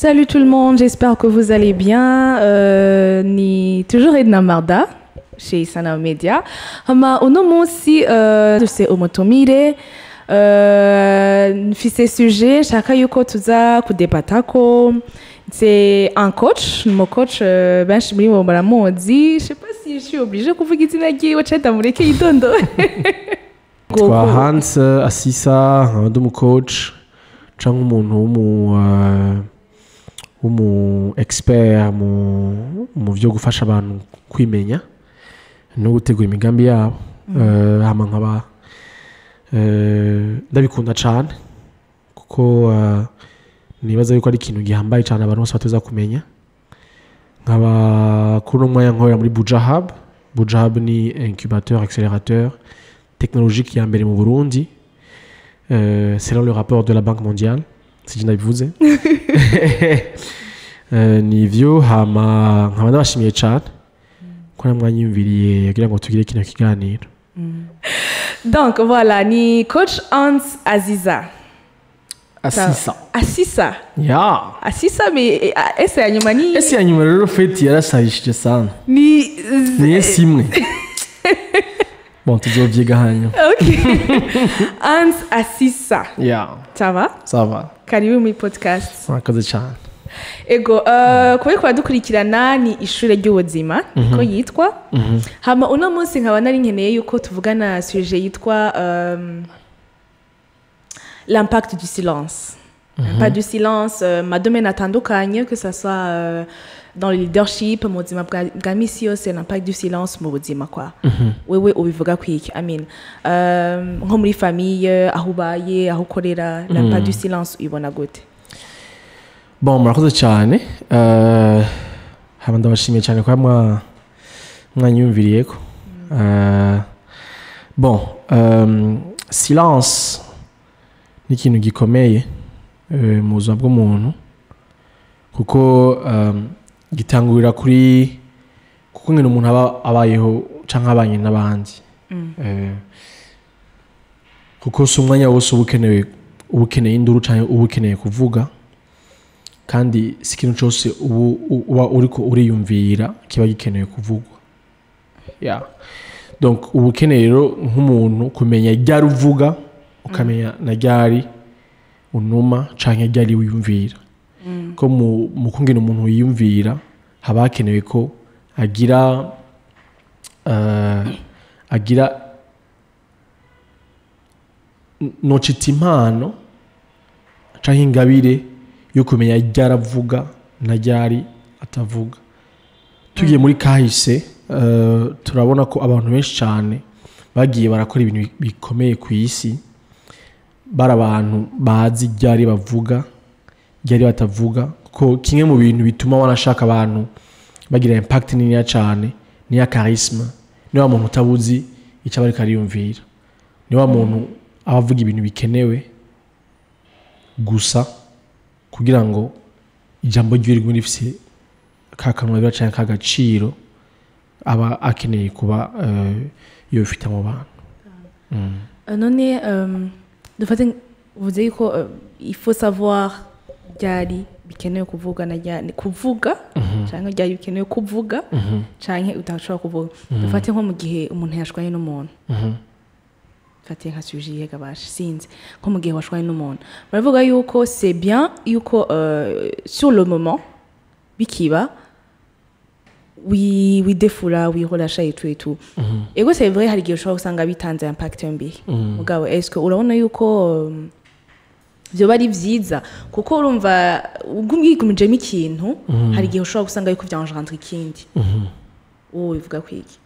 Salut tout le monde, j'espère que vous allez bien. Ni toujours Edna Marda chez Sana Media. Hama uno munsi dufise umutumire, mfise sujet nshaka yuko tuza kudebatako. C'est un coach, mon coach, benshi muri bo baramuzi. Je sais pas si je suis obligée kuvuga izina ryiwe canke ndamureke yidondore. Twa Hans Asisa, nkaba ndi umucoach canke umuntu w'umu expert mu vyo gufasha abantu kwimenya no gutegura imigambi yabo. Hama nkaba ndabikunda cane kuko nibaza yuko ari ikintu gihambaye cane abantu bose bateza kumenya. Nkaba kuri uno mwanya nkorera muri Buja Hub. Buja Hub ni incubateur accélérateur technologique ya mbere mu Burundi, selon le rapport de la Banque mondiale, si ndabivuze. Nivyo. Hama nkaba ndabashimiye cane ko namwanyumviriye kugira ngo tugire kino kiganiro. Donc voilà, ni coach Hans Aziza. Asisa. Asisa. Ya. Asisa, mais S ya nyuma ni S ya nyuma rero feti yarasayishije sana. Ni Ni S imwe. Bon, tuzovyiga hanyuma. Ok. Hans Asisa. Ya. Ça va? Ça va. Karibu muri podcast. Murakoze cane. Ego, kubera kubadukurikirana ni ishure ry'ubuzima niko yitwa. Hama uno munsi nkaba nari nkeneye yuko tuvugana sujet yitwa l'impact du silence. L'impact du silence, ma domaine atandukanye, que ça soit dans le leadership, mu buzima bwa misi yose, l'impact du silence mu buzima kwa. Wewe ubivuga kwiki? I mean, nko muri famille, aho ubaye, aho ukorera, l'impact du silence uyibona gute? Bon, murakoze cyane. Hama ndabashimiye cyane kuba mwanyumviriyeko. Bon, silence ni ikintu gikomeye mu buzima bw'umuntu kuko gitangurira kuri kuko ngene umuntu aba abayeho canke abanye n'abandi. Kuko si umwanya wose uba ukenewe, uba ukeneye induru canke uba ukeneye kuvuga, kandi si ikintu cyose ubu uba uriko uriyumvira kiba gikenewe kuvugwa. Yeah. Donc uba ukeneye rero nk'umuntu kumenya ryari uvuga, ukamenya na ryari unuma canke ryari wiyumvira. Ko mu kungena umuntu yiyumvira haba hakenewe ko agira nocita impano canke ingabire yo kumenya ryari avuga na ryari atavuga. Tugiye muri kahise, turabona ko abantu benshi cyane bagiye barakora ibintu bikomeye ku isi bari abantu bazi ryari bavuga, ryari batavuga. Ko kimwe mu bintu bituma wanashaka abantu bagira impact niniya cyane ni ya charisme, ni wa muntu utabuzi icyo aba ariko ariyumvira, ni wa muntu aba avuga ibintu bikenewe gusa kugira ngo ijambo ryiwe rigume rifise ka kanwa canke ka gaciro aba akeneye kuba yofita mu bantu. None dufate uvuze yuko il faut savoir ryari bikenewe kuvuga na ryari kuvuga canke ryari bikenewe kuvuga canke udashobora kuvuga. Dufate nko mu gihe umuntu yashwanye n'umuntu, dufate nka sujet yegabasha, sinzi, nko mu gihe washwanye n'umuntu, baravuga yuko c'est bien yuko sur le moment bikiba widefula, wirolâcha et tout et tout. Ego, c'est vrai, hari igihe ushobora gusanga bitanze impact mbi. Mugabo est-ce que urabona yuko vyoba ari vyiza? Kuko urumva ugumye wigumijemo ikintu, hari igihe ushobora gusanga yuko vyengendra ikindi. Wowe bivuga kwiki?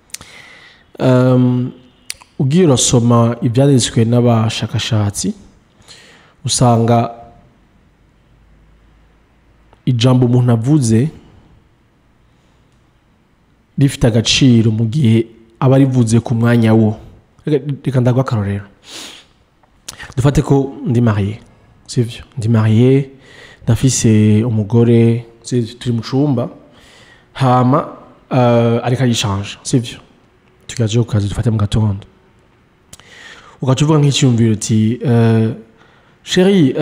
Ugiye urasoma ibyanditswe n'abashakashatsi, usanga ijambo umuntu avuze rifite agaciro mu gihe aba rivuze ku mwanya wo. Reka ndaguha akarorero. Dufate ko ndi marié, sivyo? Ndi marié, ndafise umugore, sivyo? Turi mu cumba, hama ariko arishanje, sivyo? Tugaje ku kazi, dufate mu gatondo, ugaca uvuga nk'icyumviro uti: "Chérie,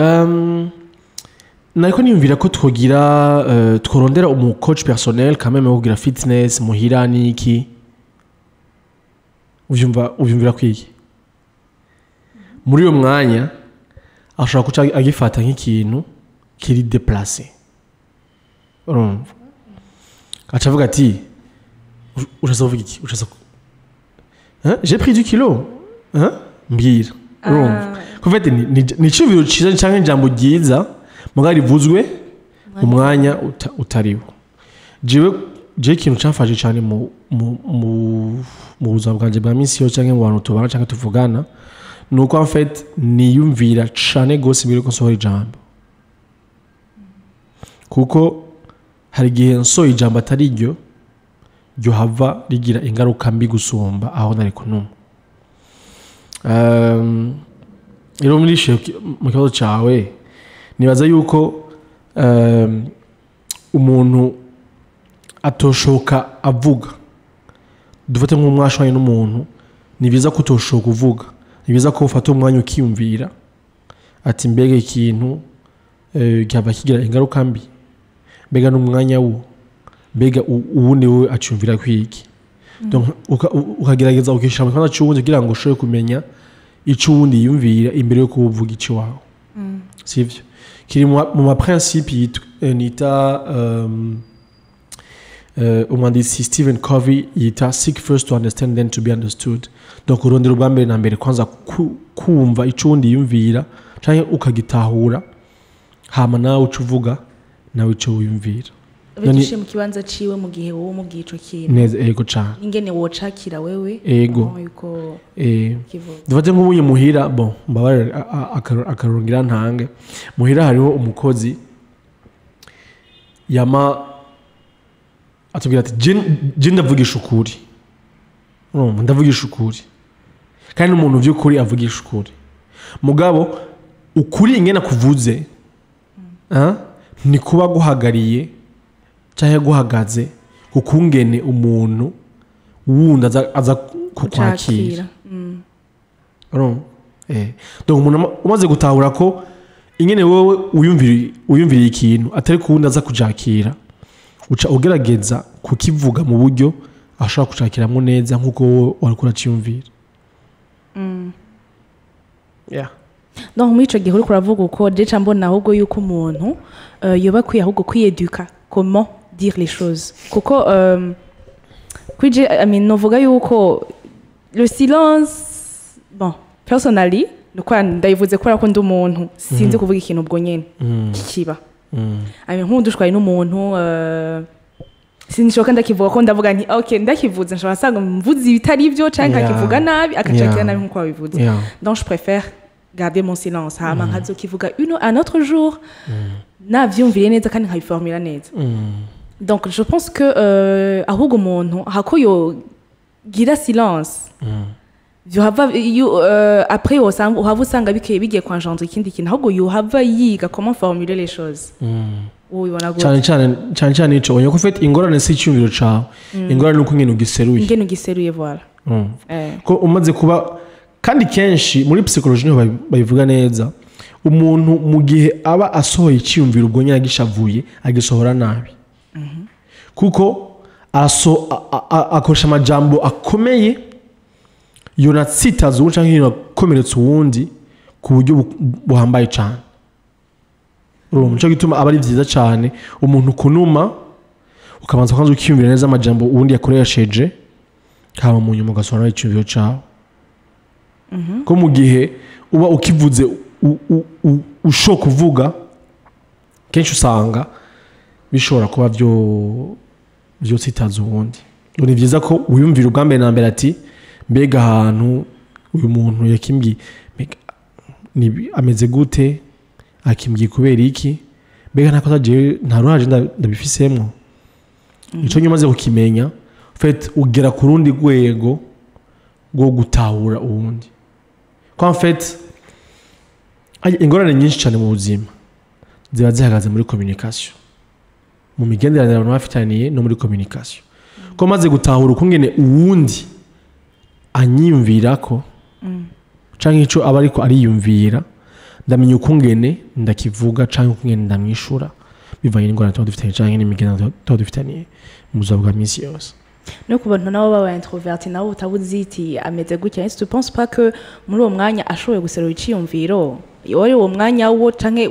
Nariko niyumvira ko twogira tworondera umu coach personnel quand même wo kugira fitness muhira niki. Uvyumva, uvyumvira kwiki? Muri uyo mwanya ashobora kuca agifata nk'ikintu kiri déplacé, urumva, aca avuga ati: "Ushatse kuvuga iki? Ushatse Hein? J'ai pris du kilo, hein? Mbwira." Urumva, en fait ni iciyumviro ciza canke ijambo ryiza, mugabo rivuzwe mu mwanya utariwo. Jewe ikintu camfashe cane mu buzima bwanje bwa misi yose, canke mu bantu tubana canke tuvugana, ni uko en fait niyumvira cane gose mbere yuko nsohora ijambo, kuko hari igihe nsohoye ijambo atari ryo ryohava rigira ingaruka mbi gusumba aho nari kunuma. Rero muri mu kibazo cawe, nibaza yuko umuntu atoshoka avuga, dufate nk'umwashwanye n'umuntu, ni byiza ko utoshoka uvuga, ni byiza ko ufata umwanya ukiyumvira ati: "Mbega ikintu cyaba kigira ingaruka mbi? Mbega n'umwanya wo? Mbega uwundi we acumvira kwiki?" Donc ukagerageza ukishira mu kibanza c'uwundi kugira ngo ushobore kumenya ico uwundi yiyumvira imbere yo kuvuga ico wawe, sivyo? Kiri mu ma principe nita umwanditsi Stephen Covey yita "Seek first to understand, then to be understood". Donc urondera ubwa mbere na mbere kwanza kumva ico uwundi yiyumvira canke ukagitahura, hama nawe uca uvuga nawe ico wiyumvira. Bigishe mu kibanza ciwe mu gihe wowe umubwiye ico kintu. Neza, ego cane. Ingene wocakira wewe. Ego. Aho yuko kivuga. Dufate nk'ubuye muhira, bon, mbabarire, akarungira ntange. Muhira hariho umukozi yama atubwira ati: "Je ndavugisha ukuri." Urumva, ndavugisha ukuri, kandi n'umuntu vy'ukuri avugisha ukuri, mugabo ukuri ingene kuvuze, ah, ni kuba guhagariye canke guhagaze kukungene umuntu wundi aza kukwakira. Kucakira. Urumva? Donc umuntu umaze gutahura ko ingene wowe uyumviriye ikintu atari ku wundi aza kujakira, uca ugerageza kukivuga mu buryo ashobora kucakiramo neza nk'uko wowe wariko uraciyumvira. Yeah. Donc muri ico gihe uriko uravuga uko, je ca mbona ahubwo yuko umuntu yoba akwiye ahubwo kwiyeduka comment dire les choses, kuko kuri je, I mean, novuga yuko le silence, bon, personally, nuko ndayivuze kubera ko ndi umuntu sinzi kuvuga ikintu ubwo nyene kikiba. I mean, nk'ubu dushwaye n'umuntu, sinishoka ndakivuga ko ndavuga nti: "Ok, ndakivuze nshobora nsanga mvuze ibitari byo canke nkakivuga nabi, akacakira nabi nk'uko wabivuze." Donc je préfère garder mon silence, hama nkazokivuga un autre jour navyumviriye neza kandi nkabiformula neza. Donc je pense que ahubwo umuntu hako yogira silence, yohava après usanga uhava usanga bikeye bigiye kwanjandra ikindi kintu, ahubwo yohava yiga comment formuler les choses. Ubibona gute? Cyane cyane, cyane cyane ico onya ko ufite ingorane si icyumviro cawe, ingorane nuko ingene ugiseruye. Ingene ugiseruye, voilà. Ko umaze kuba, kandi kenshi muri psychologie niho babivuga neza, umuntu mu gihe aba asohoye icyiyumviro ubwo nyine agishavuye, agisohora nabi, kuko akoresha amajambo akomeye yonatsitaza uwundi canke yonakomeretsa uwundi ku buryo buhambaye cane. Urumva, nico gituma aba ari vyiza cane umuntu kunuma, ukabanza kwanza ukiyumvira neza amajambo uwundi yakoresheje, hama mu nyuma ugasohora icyumviro cawe, ko mu gihe uba ukivuze ushoka kuvuga, kenshi usanga bishobora kuba byo vyotsitaza uwundi. Ngo ni byiza ko wiyumvira ubwa mbere na mbere ati: "Mbega ahantu uyu muntu yakimbwiye, mbega ameze gute? Akimbwiye kubera iki? Mbega nta kosa jewe, nta ruhare ndabifisemwo?" Ico nyuma umaze kukimenya, en fait ugera ku rundi rwego rwo gutahura uwundi, ko en fait ingorane nyinshi cyane mu buzima ziba zihagaze muri communication, mu migenderanire abantu bafitaniye no muri communication. Ko maze gutahura ukungene uwundi anyiyumvira ko canke ico aba ariko ariyumvira, Ndamenya ukungene ndakivuga canke ukungene ndamwishura, bivanye n'ingorane tuba dufitanye canke n'imigenderanire tuba dufitaniye mu buzima bwa misi yose. No ku bantu nabo baba introverti, nabo utabuzi iti ameze gutya, est-ce que tu penses pas que muri uwo mwanya ashoboye guserura iciyumviro, wari uwo mwanya wo canke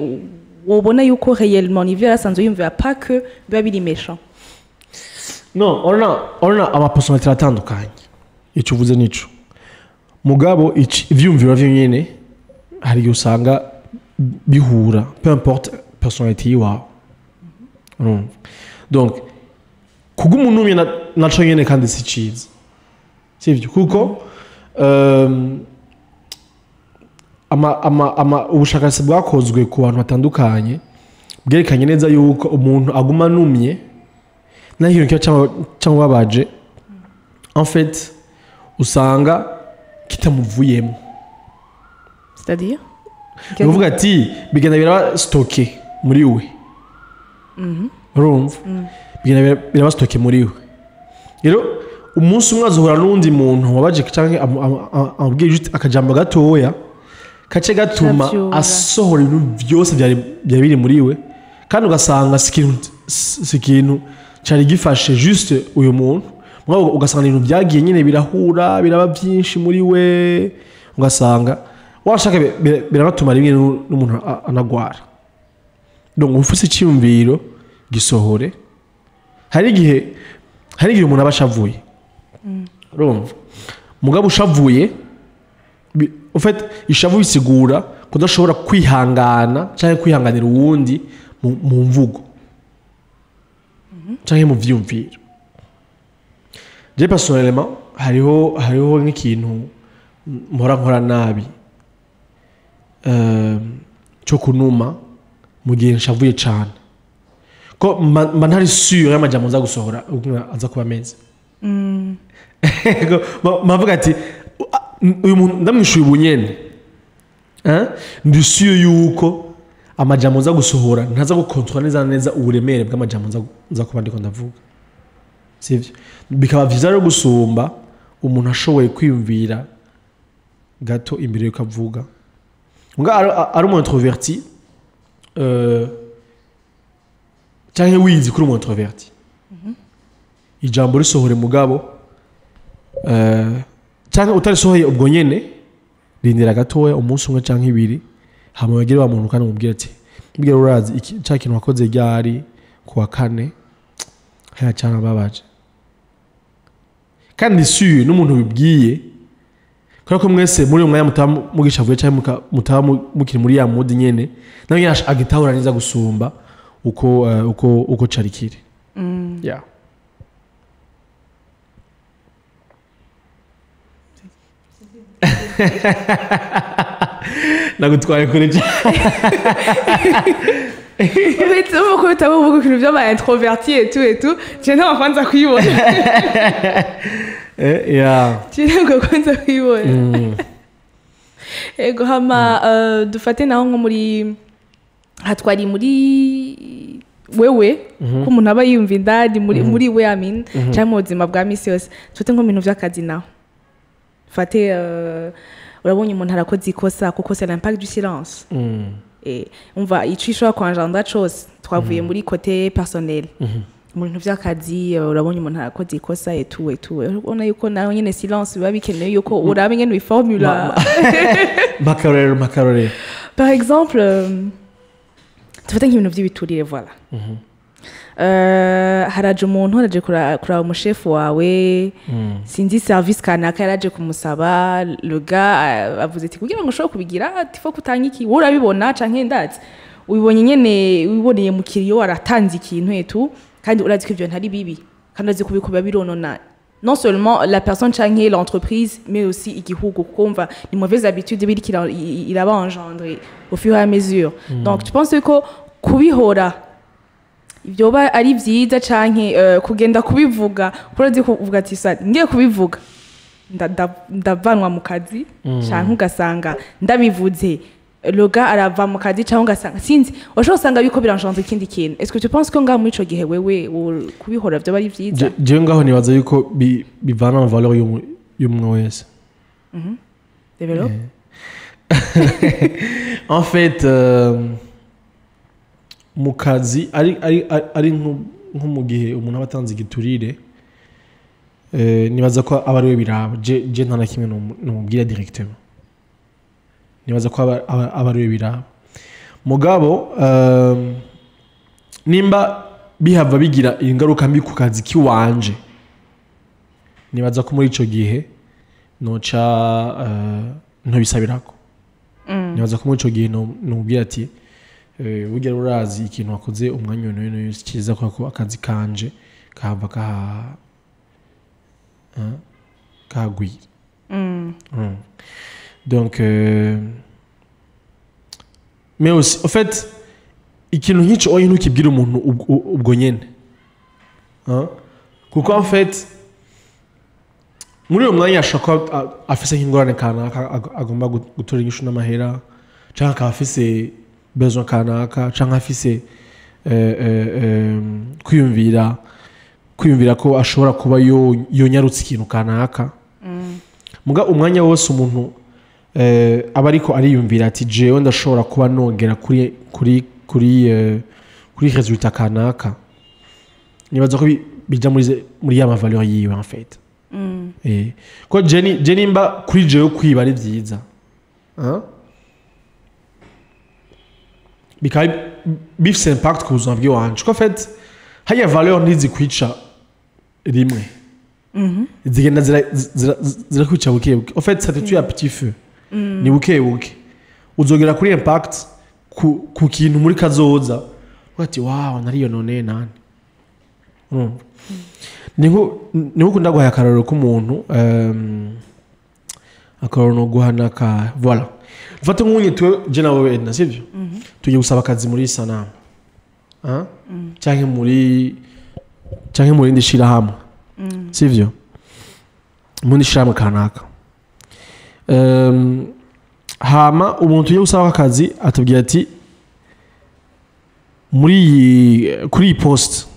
wobona yuko réellement nivyo yarasanzwe yumvira, pas que biba biri méchant? No, urabona, amapersonnalité aratandukanye. Icyo uvuze nico, mugabo ivyumviro vyo nyene hari igihe usanga bihura, peu importe personnalité yiwawe, urumva? Donc kuguma unumye naco nyene kandi si ciza, sivyo? Kuko ama ubushakashatsi bwakozwe ku bantu batandukanye bwerekanye neza yuko umuntu aguma anumye naho ikintu kiba cyamubabaje, en fait usanga kitamuvuyemo. C'est-à-dire? Ni ukuvuga ati bigenda biraba stocké muri we, urumva? Bigenda biraba stocké muri we. Rero umunsi umwe azohura n'uwundi muntu wabaje canke amubwiye juste akajambo gatoya kace gatuma Avyura. asohora ibintu byose byari biri muri we, kandi ugasanga si ikintu cari gifashe juste uyu muntu. Mugabo ugasanga ibintu byagiye nyine birahura, biraba byinshi muri we, ugasanga washaka biranatuma rimwe n'umuntu anagwara. Donc ufise icyiyumviro, gisohore. Hari igihe umuntu aba ashavuye, urumva? Mugabo ushavuye en fait ishavu bisigura kudashobora kwihangana cyangwa kwihanganira uwundi mu mvugo cyangwa mu vyiyumviro. Je personnellement hariho nk'ikintu mpora nkora nabi cyo kunuma mu gihe nshavuye cane, ko mba ntari sûr y'amajambo nza gusohora ukuntu aza kuba ameze. Mpavuga ati: "Uyu muntu ndamwishuye ubu nyene, eh? Ndi sûr yuko amajambo nza gusohora ntaza gukontorora neza neza uburemere bw'amajambo nza kuba ndiko ndavuga, sivyo?" Bikaba vyiza rero gusumba umuntu ashoboye kwiyumvira gato imbere yuko avuga. Muga ari umu introverti canke wizi kuri umu introverti, ijambo risohore, mugabo canke utarisohoye ubwo nyene, rindira gatoya umunsi umwe canke ibiri, hama wegere wa muntu kandi umubwire ati: "Mbwira, urazi iki ca kintu wakoze ryari ku wa kane haya cyarambabaje." Kandi sûr n'umuntu bibwiye, kubera ko mwese muri uyu mwanya mutaba mugishavuye canke mutaba mukiri muri ya mood nyene, nawe nyene agitahura neza gusumba uko cari kiri, yeah. Nagutwaye kure cyane. Uretse uko bitaba uvuga ibintu by'aba introverti et tout et tout, je ntabwo kwanza kuyibona. Yeah. Je ntabwo kwanza kuyibona. Ego, hama dufate naho nko muri hatwari muri wewe, ko umuntu aba yumva indani muri we, I mean, cyangwa mu buzima bwa misi yose. Dufate nko mu bintu by'akazi naho, dufate urabonye umuntu arakoze ikosa, kuko c'est l'impact du silence. Umva ico ishobora kwanjanda cose, twavuye muri côté personnel, mu bintu vy'akazi, urabonye umuntu arakoze ikosa et tout et tout, urabona yuko nawe nyene silence biba bikenewe yuko urabe ingene ubiformula. Makarorero, makarorero. Par exemple, tufate nk'ibintu vy'ibiturire, voilà. Haraje umuntu, haraje kuraba umushefu wawe, sinzi service kanaka yaraje kumusaba. Le gars avuze ati: "Kugira ngo ushobore kubigira, ati faut kutanga iki." Wowe urabibona canke ndazi ubibonye nyene, wiboneye mu kiriyo aratanze ikintu etu, kandi urazi ko ivyo ntari bibi, kandi urazi ko biriko biba bironona non seulement la personne canke l'entreprise, mais aussi igihugu, kuko umva ni mauvaise habitude biriko iraba engendrer au fur et à mesure. Donc tu penses ko kubihora vyoba ari vyiza canke kugenda kubivuga, kuko urazi kuvuga ati: "Sa ngiye kubivuga ndavanwa mu kazi," canke ugasanga ndabivuze le gars arava mu kazi, canke ugasanga sinzi, washobora usanga biriko birangenza ikindi kintu. Est-ce que tu penses ko ngaho muri ico gihe wewe kubihora vyoba ari vyiza? Jewe ngaho nibaza yuko bivana na valeur y'umwe wese. Développe. En fait, mu kazi ari nko mu gihe umuntu aba atanze igiturire, nibaza ko aba ari we biraba. Je nta na kimwe nomubwira directement. Nibaza ko aba ari we biraba. Mugabo nimba bihava bigira ingaruka mbi ku kazi kiwanje, nibaza ko muri ico gihe noca ntobisabirako. Nibaza ko muri ico gihe nomubwira ati: "Burya urazi ikintu wakoze umwanya uyu n'uyu si cyiza, kubera ko akazi kanje kahava kahagwira." Donc mais aussi, en fait, ikintu nk'ico oya ntukibwira umuntu ubwo nyene. Hein? Kuko en fait muri uwo mwanya ashobora kuba afise nk'ingorane kanaka agomba gutora inyishu n'amahera, canke akaba afise besoin kanaka, canke afise kwiyumvira ko ashobora kuba yonyarutse ikintu kanaka. Muga umwanya wose umuntu aba ariko ariyumvira ati: "Jewe ndashobora kuba nongera kuri résultat kanaka", nibaza ko bija muri ya ma valeur yiwe en fait. Ko je nimba kuri jewe kwiba ari vyiza, hein? Bikaba bifise impact ku buzima bw'iwanje, ko en fait hariya valeur ntizikwica rimwe, zigenda zirakwica buke buke. En fait, ça te tue à petit feu, ni buke buke uzogera kuri impact ku kintu muri kazoza uvuga ati: "Wow, nariyo none nani." Urumva, ni nko ndaguhaye akarorero k'umuntu, akarorero no guhana ka, voilà, mfate nk'unye twe, je nawe Edna, sivyo? Tugiye gusaba akazi muri Sanamu, ah? Canke muri rindi shirahamwe, sivyo? Mu rindi shirahamwe kanaka. Hama umuntu tugiye gusaba akazi atubwira ati: "Muri iyi, kuri iyi poste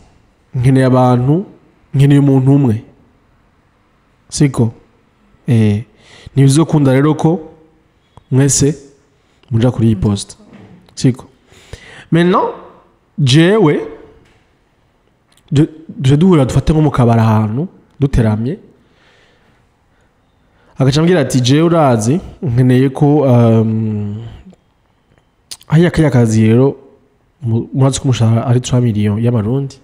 nkeneye abantu, nkeneye umuntu umwe, siko? Ntibizokunda rero ko mwese muja kuri iyi poste, siko?" Maintenant jewe duje duhurira, dufate nko mu kabari ahantu duteramye, agaca ambwira ati: "Jewe urazi nkeneye ko hariya kariya kazi rero, murazi ko umushahara ari 3 millions y'amarundi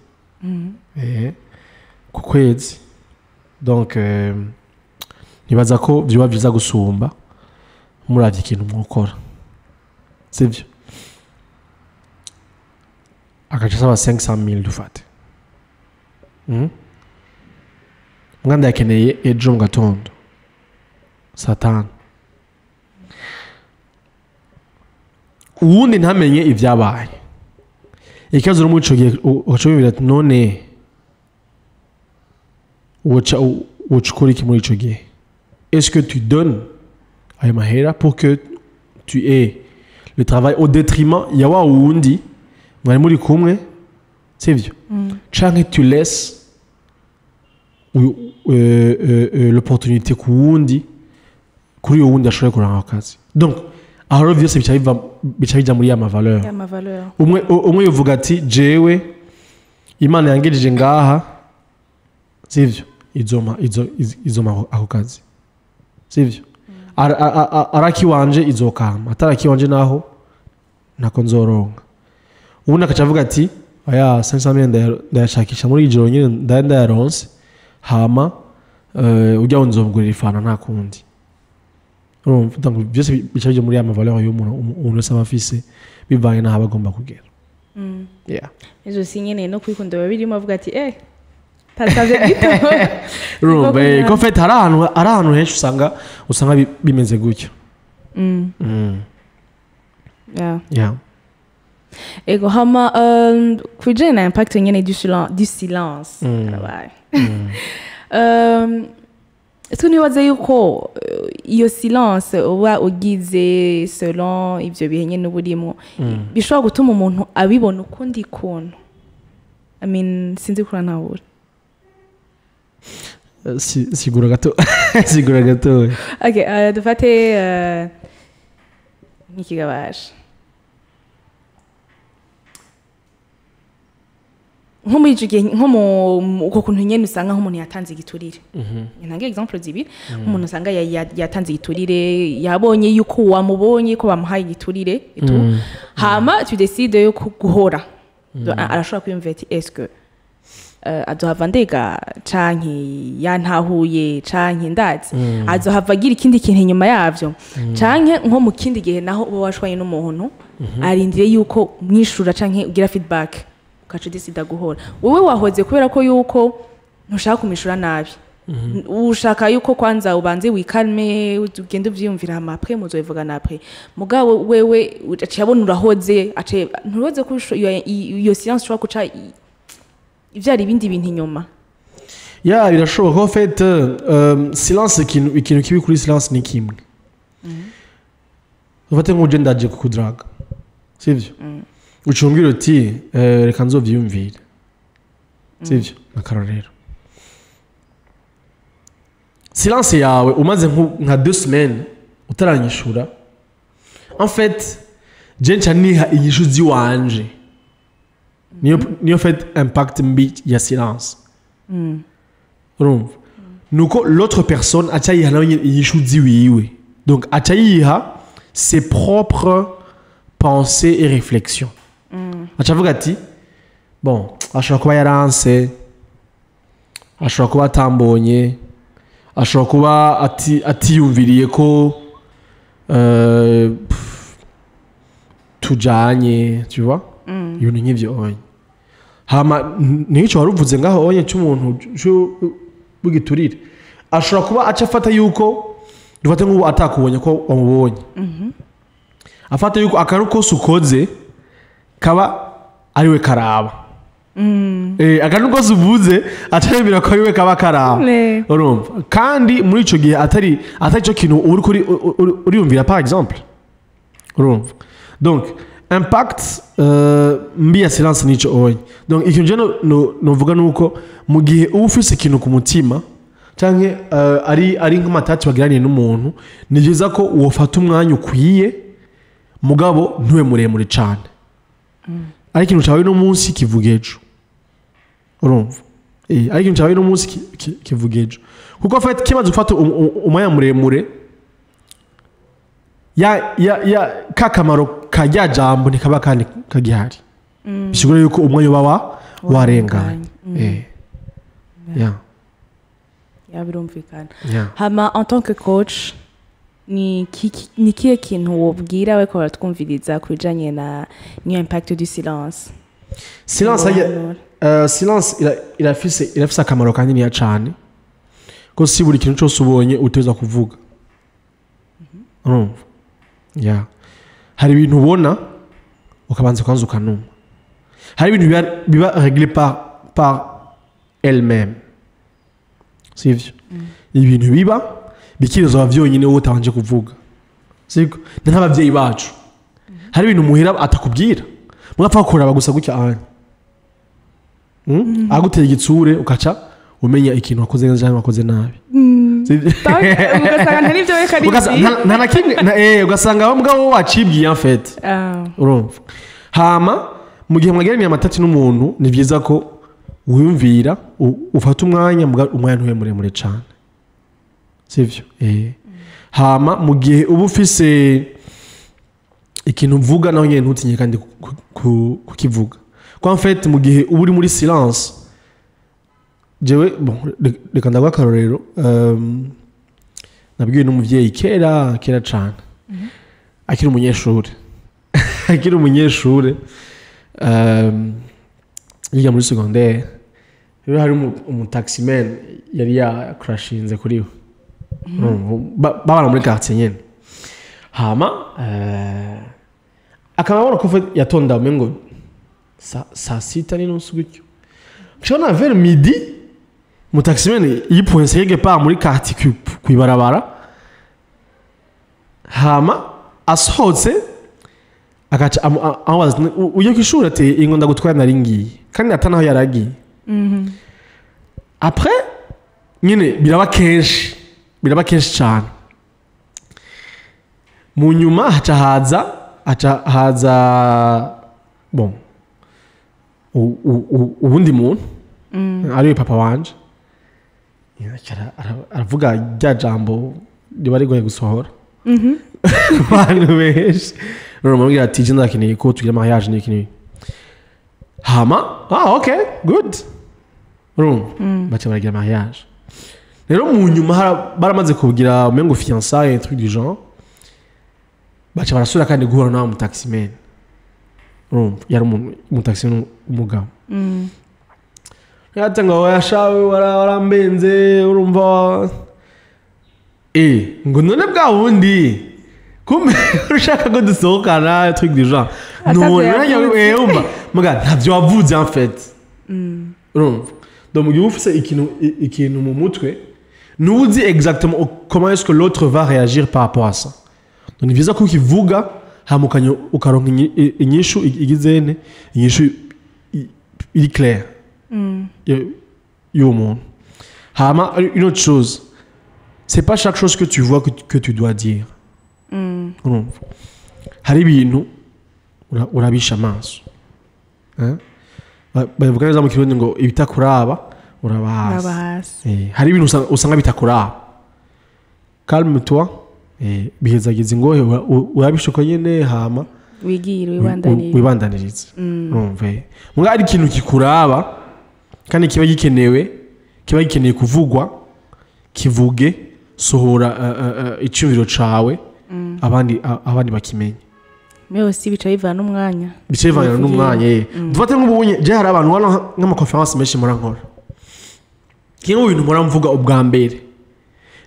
ku kwezi, donc nibaza ko vyoba vyiza gusumba muravye ikintu mwokora, sivyo?" Agaca asaba 500 000, dufate. Mbwa ndayakeneye ejo mu gatondo saa 5. Uwundi ntamenye ibyabaye. Ikibazo rero muri ico gihe ugaca wiyumvira ati: "None woca ukora iki muri ico gihe?" Est-ce que tu donnes ayo mahera pour que tu aies le travail au détriment ya wa wundi mwari muri kumwe, sivyo? Canke tu laisses l'opportunité ku wundi, kuri uwo wundi ashobora kuronka ako kazi? Donc aho rero vyose bica biva, bica bija muri ya ma valeur. Ya ma valeur. Umwe yuvuga ati: "Jewe Imana yangejeje ngaha, sivyo? Izoma izoma ako kazi, sivyo? Arakiwanje izokama, atarakiwanje naho ntako nzoronka." Ubundi akaca avuga ati: "Aya 500 ndayashakisha muri ijoro nyine, ndayaronse, hama ujya nzomugurira ifana, nta kundi." Urumva, donc byose bica bija muri ya ma valeur y'umuntu, umuntu wese aba afise bivanye n'aho aba agomba kugera. Yeah. Ejo si nyene no kwikunda biba birimo, avuga ati: "Tasavye gito." Urumva, ko en fait hari ahantu henshi usanga bimeze gutyo. Yeah. Ego, hama ku bijanye na impact nyene du silence, karabaye. Est-ce que ntibaze yuko iyo silence uba ugize selon ivyo bihe nyene uba urimwo bishobora gutuma umuntu abibona ukundi kuntu? I mean, sinzi kura ntahura. Sigura gato, sigura gato. Okay, dufate Nk'ikigabasha nko muri ico gihe, nko mu uko kuntu nyene usanga nk'umuntu yatanze igiturire. Ntange exemple zibiri: nk'umuntu usanga yatanze igiturire, yabonye yuko wamubonye ko bamuhaye igiturire et tout, hama tu décides yo guhora. Donc, arashobora kwiyumvira ati: "Est-ce que azohava ndega, canke yantahuye, canke ndazi azohava agira ikindi kintu inyuma yavyo?" Canke nko mu kindi gihe naho uba washwanye n'umuntu, arindiriye yuko mwishura canke ugira feedback, ukaca udécida guhora. Wowe wahoze kubera ko yuko ntushaka kumishura nabi, ushaka yuko kwanza ubanze wicalme, ugende uvyiyumvira, hama après muzobivugana après. Mugabo wewe aciye abona urahoze, aciye nturoze ko iyo silence ishobora guca ivyara ibindi bintu inyuma. Ya, birashoboka. En fait, silence, ikintu kibi kuri silence ni kimwe. Ufate nk'uje ndaje kukudraga, sivyo? Ucumbwira uti: "Reka nzovyiyumvire", sivyo? Akarorero, silence yawe umaze nka 2 semaines utaranyishura, en fait je nca niha inyishu ziwanje. Niyo fait impact mbi ya silence, urumva, nuko l'autre personne aca yiha nawe nyene inyishu ziwiwe, donc aca yiha ses propres pensées et réflexions. Aca avuga ati: "Bon, ashobora kuba yaranse, ashobora kuba atambonye, ashobora kuba atiyumviriye ko pff, tujanye", tu vois, ibintu nk'ivyo onye. Hama nico wari uvuze ngaho onye c'umuntu w'igiturire, ashobora kuba aca afata yuko, dufate nk'ubu atakubonye ko wamubonye, afata yuko akantu kose ukoze kaba ariwe karaba. Akantu kose uvuze aca yemera ko ariwe kaba karaba. Urumva, kandi muri ico gihe atari cyo kintu uri kuri uriyumvira, par exemple, urumva. Donc impact mbi ya silence nico onye. Donc ikintu je novuga nuko mu gihe uba ufise ikintu ku mutima canke ari nk'amatati bagiraniye n'umuntu, ni byiza ko wofata umwanya ukwiye, mugabo ntube muremure cane. Ari ikintu cawe no munsi, kivuga ejo, urumva. Ari ikintu cawe no munsi, kivuga ejo, kuko en fait kimaze gufata umwanya muremure, ya ka kamaro ka rya jambo ntikaba kandi kagihari. Bisigura yuko umwanya uba warenganye. Ya. Ya, birumvikana. Ya. Hama en tant que coach, ni kihe kintu wobwira bariko baratwumviriza ku bijanye na niyo impact du silence? Silence Wohanura. Silence irafise akamaro kaniniya cane, ko si buri kintu cyose ubonye uteza kuvuga, urumva. Ya, hari ibintu ubona ukabanza kwanza ukanuma. Hari ibintu biba réglé par elle-même, sivyo? Ibintu biba bikirizwa vyonyine wowe utabanje kuvuga, siko? Ni nk'abavyeyi bacu, hari ibintu muhira atakubwira, mwapfa kuraba gusa gutya anya. Aguteye igitsure, ukaca umenya ikintu wakoze neza cyangwa wakoze nabi. Sivyo? Ugasanga nta n'ibyo we kari. Nta na kimwe ugasanga wowe mugabo wacibwiye en fait. Urumva. Hama mu gihe mwagiraniye amatati n'umuntu, ni byiza ko wiyumvira, ufata umwanya, umwanya ntube muremure cyane, sivyo? Hama mu gihe uba ufise ikintu uvuga, naho nyine ntutinye kandi kukivuga, ko en fait mu gihe uba uri muri silence, jewe bon, reka ndaguha akarorero. Nabwiwe n'umuvyeyi kera kera cane, akiri umunyeshure, yiga muri secondaire. Rero hari umutaximan yari yakrashinze kuri we. Urumva, babana muri quartier nyene. Hama akaba abona ko yatonda umengo saa 6:30 gutyo. Nshobora vers midi, umutaximan yipoinse quelque part muri quartier kw'ibarabara. Hama asohotse agaca amubaza ati: "Ujye kw'ishuri?" Ati: "Ingo ndagutwara, nari ngiye", kandi ata naho yaragiye. Après nyine biraba kenshi, biraba kenshi cyane. Mu nyuma haca haza bon, uwundi muntu ariwe papa wanje. Aravuga rya jambo riba rigoye gusohora abantu benshi. Rero mubwira ati: "Je ndakeneye ko tugira mariage n'iki n'iki." Hama: "Ah, okay, good." Urumva, baca baragira mariage. Rero mu nyuma baramaze kugira umengo fiançailles, un truc du genre, baca barasubira kandi guhura nawe mu taximan. Urumva, yari umuntu mu taximan, umugabo yatanga ngo yashawe warambenze. Urumva, ngo none bwa wundi kumbe ushaka ko dusohokana, un truc du genre. Atavyo None yavuze. Umva muga ntavyo wavuze en fait. Urumva, donc mu gihe uba ufise ikintu mu mutwe, ntuzi exactement comment est-ce que l'autre va réagir par rapport à ça. Donc ni byiza ko ukivuga, hama ukaronka inyishu igize ne inyishu iri claire y'uwo muntu. Hama une autre chose, c'est pas chaque chose que tu vois que tu dois dire. Urumva, hari ibintu urabisha amaso. Eh? Babivuga neza mu Kirundi ngo ibitakuraba uraba hasi. Uraba hasi. Hari ibintu usanga bitakuraba, calme toi, bihezagiza ingohe, urabishuka nyene, hama wigire, wibandanire. Wibandanirize. Urumva, muga ari ikintu kikuraba kandi kiba gikenewe, kiba gikeneye kuvugwa, kivuge. Sohora iciyumviro cawe, abandi bakimenye. Mais aussi bica bivana n'umwanya. Bice bivana n'umwanya. Dufate nk'ubunye je hari abantu hano nk'ama conférences menshi mpora nkora. Kimwe mu bintu mpora mvuga ubwa mbere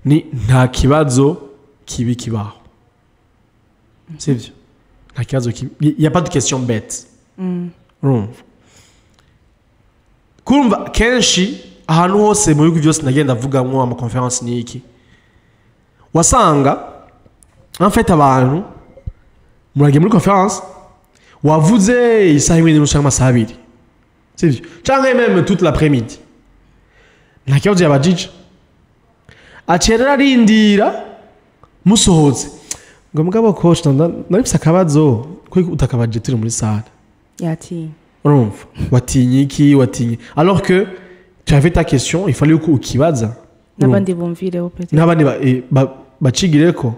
ni: nta kibazo kibi kibaho, sivyo? Nta kibazo kibi, il y a pas de question bête. Urumva, kurumva kenshi ahantu hose mu bihugu byose nagenda avugamwo ama conférences ni iki wasanga en fait abantu muragiye muri conférence, wavuze isaha imwe n'inusu cyangwa amasaha 2, sivyo, cyangwa même toute l'après-midi, nta kibazo yabajije. Aciye rero arindira musohotse ngo: "Mugabo coach, narifise akabazo." Ko utakabaje turi muri salle? Yatinye. Urumva, watinye iki? Watinye alors que tu avais ta question, il fallait ko ukibaza. N'abandi bumvireho peut-être. N'abandi bacigireko.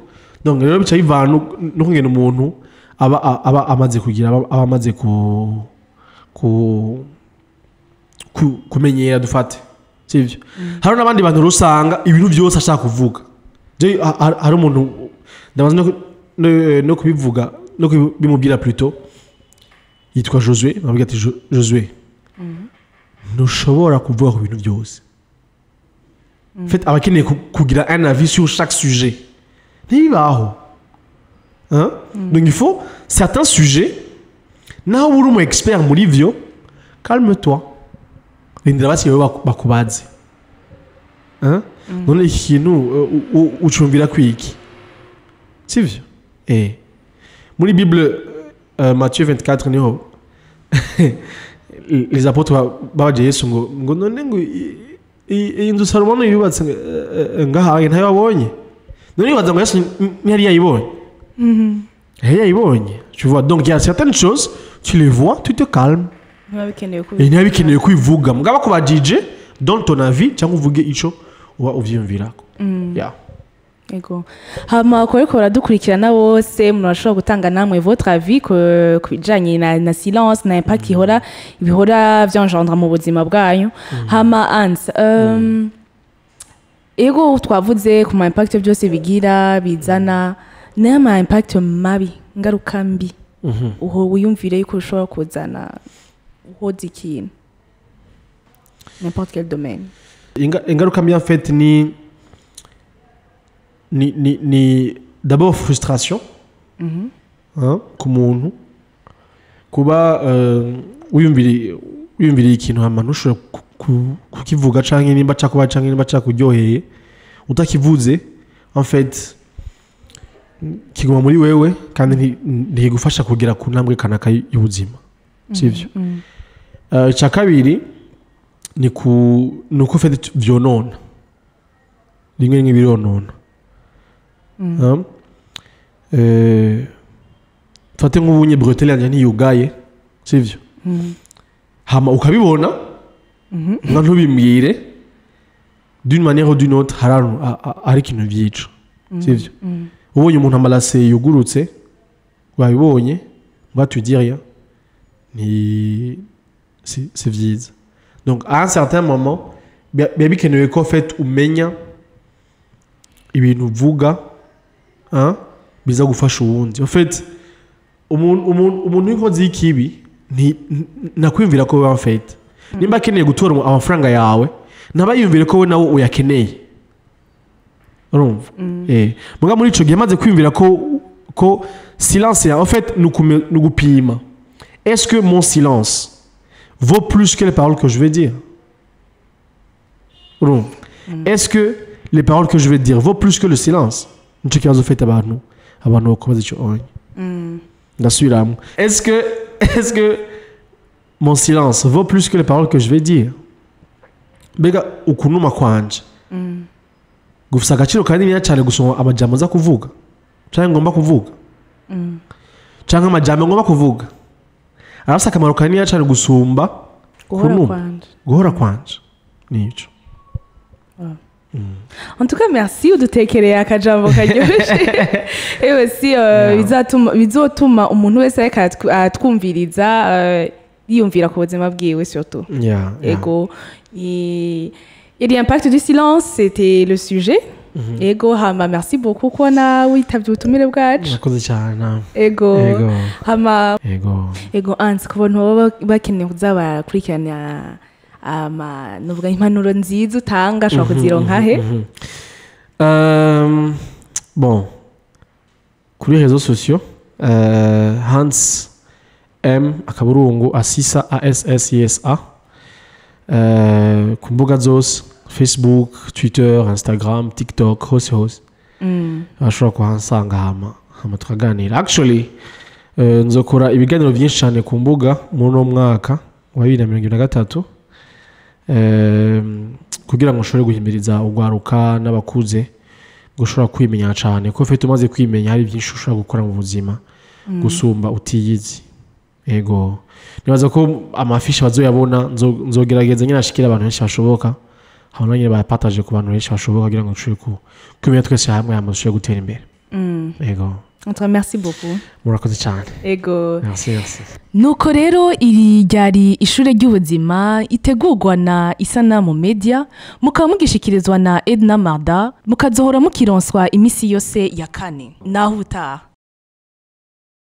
Donc rero bica bivana no kungena umuntu aba amaze kugira, aba amaze kumenyera. Dufate, sivyo, hari n'abandi bantu rero usanga ibintu byose ashaka kuvuga. Je hari umuntu ndamaze no kubivuga no kubimubwira plutôt, yitwa Josué. Nabwira ati: "Josué, ntushobora kuvuga ku bintu byose." En fait, aba akeneye kugira un avis sur chaque sujet, ntibibaho, hein? Donc il faut certains sujets, naho uri umu expert muri vyo, calme toi, rindira basi wewe bakubaze, hein? None iki kintu ucumvira kwiki, sivyo? Muri Bible, Matthieu 24, niho les apôtres babaje Yesu ngo none ngo iyi nzu Salomo yubatse ngahaye ntayo wabonye? None bibaza ngo Yesu ntiyari yayibonye? Yari yayibonye, tu vois. Donc il y a certaines choses, tu les vois, tu te calmes. Ntiba bikenewe ko Ntiba bikenewe kwivuga. Mugabo bakubajije, donne ton avis cyangwa uvuge ico uba uvyiyumvirako, yeah. Ego. Hama ko ariko baradukurikirana bose, murashobora gutanga namwe votre avis ku bijanye na silence na impact ihora bihora vyangendra mu buzima bwanyu. Hama Hans, ego, twavuze ku ma impact byose bigira bizana, nayo ma impact mabi, ngaruka mbi uho wiyumvire yuko ushobora kuzana uhoza ikintu, n'importe quel domaine. Ingaruka mbi en fait ni d'abord frustration, hein, ku muntu kuba wiyumviriye ikintu hama ntushobore kukivuga, canke nimba cakuba canke nimba cakuryoheye utakivuze, en fait kiguma muri wewe kandi ntigufasha kugera ku ntambwe kanaka y'ubuzima, sivyo? Icya kabiri ni uko fait vyonona, rimwe rimwe bironona. Hein? Mfate nk'ubunye bretelle yanjye ntiyugaye, sivyo? Hama ukabibona nga ntubimbwire, d'une manière ou d'une autre hari ahantu hari ikintu vyica, sivyo? Ubonye umuntu ama lacets yugurutse, wabibonye, ngo tu dis rien, ni c'est vyiza. Donc à un certain moment biba bikenewe ko en fait umenya ibintu uvuga, hein, biza gufasha uwundi. En fait umuntu w'inkozi y'ikibi nakwiyumvira ko we, en fait nimba akeneye gutora amafaranga yawe, ntaba yiyumvire ko we nawe uyakeneye, urumva? Muga muri ico gihe maze kwiyumvira ko silence en fait ni ugupima: est-ce que mon silence vaut plus que les paroles que je vais dire? Urumva? Est-ce que les paroles que je vais dire vaut plus que le silence? Nico kibazo ufite. Abantu bakubaza ico onye. Ndasubiramo: est-ce que mon silence vaut plus que les paroles que je vais dire? Mbega ukunuma kwanje gufise agaciro kaniniya cyane gusoma amajambo nza kuvuga canke ngomba kuvuga, canke amajambo ngomba kuvuga arafise akamaro kaniniya cyane gusumba guhora kunuma, kwanje? Guhora kwanje nico. En tout cas, merci, udutekereye akajambo karyoshe et aussi bizotuma umuntu wese ariko aratwumviriza yiyumvira ku buzima bwiwe surtout. Ego. Et l'impact du silence, c'était le sujet. Ego, hama merci beaucoup kubona witabye ubutumire bwacu. Murakoze cyane nawe. Ego. Ego. Hama ego. Ego Ansi, ku bantu baba bakeneye kuza barakurikirana ama nuvuga impanuro nziza utanga, ashobora kuzironka he? Bon, kuri réseaux sociaux, Hans M akaburungu Asisa, Assisa, ku mbuga zose, Facebook, Twitter, Instagram, TikTok, hose hose bashobora kuhansanga, hama tukaganira. Actually nzokora ibiganiro byinshi cyane ku mbuga muri uno mwaka wa 2023, kugira ngo ushobore guhimiriza ugwaruka n'abakuze gushobora kwimenya cyane, ko ufite umaze kwimenya hari byinshi ushobora gukora mu buzima gusumba utiyizi. Ego, nibaza ko ama affiches bazoyabona, nzogerageza nyine ashikira abantu benshi bashoboka, hama nyine bayapartage ku bantu benshi bashoboka, kugira ngo dushobore kumenya twese hamwe, hama dushobore gutera imbere. Ego. En tout cas, merci beaucoup. Murakoze cyane. Ego. Merci, merci. Nuko rero iri ryari ishure ry'ubuzima itegurwa na Isanamu Media, mukaba mugishikirizwa na Edna Marda, mukazohora mukironswa imisi yose ya kane. Naho ubutaha.